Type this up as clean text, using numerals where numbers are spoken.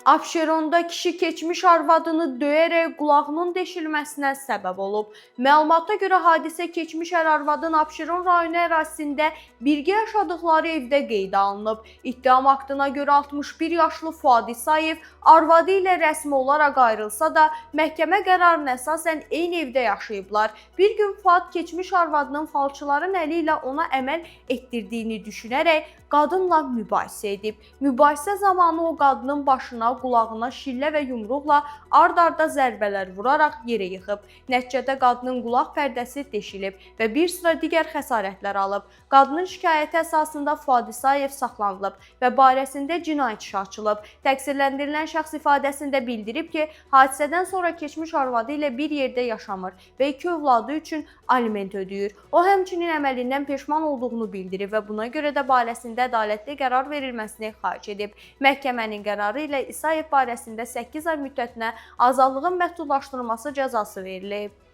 Abşeronda kişi keçmiş arvadını döyərək qulağının deşilməsinə səbəb olub. Məlumata görə hadisə keçmiş ər arvadın Abşeron rayonu ərazisində birgə yaşadıkları evdə qeydə alınıb. İttiham aktına görə 61 yaşlı Fuad İsayev arvadı ilə rəsmi olaraq ayrılsa da, məhkəmə qərarına əsasən eyni evdə yaşayıblar. Bir gün Fuad keçmiş arvadının falçıların əli ilə ona əməl etdirdiyini düşünərək qadınla mübahisə edib. Mübahisə zamanı o qadının başına, qulağına şillə və yumruqla ard-arda zərbələr vuraraq yerə yıxıb. Nəticədə qadının qulaq pərdəsi deşilib və bir sıra digər xəsarətlər alıb. Qadının şikayəti əsasında Fuad İsayev saxlanılıb və barəsində cinayət işi açılıb. Təqsirləndirilən şəxs ifadəsində bildirib ki, hadisədən sonra keçmiş arvadı ilə bir yerdə yaşamır və iki övladı üçün aliment ödəyir. O həmçinin əməlindən peşman olduğunu bildirib və buna görə də barəsində ədalətli qərar verilməsini xahiş edib. Məhkəmənin qərarı ilə İsayev barəsində 8 ay müddətinə azadlığın məhdudlaşdırılması cəzası verilib.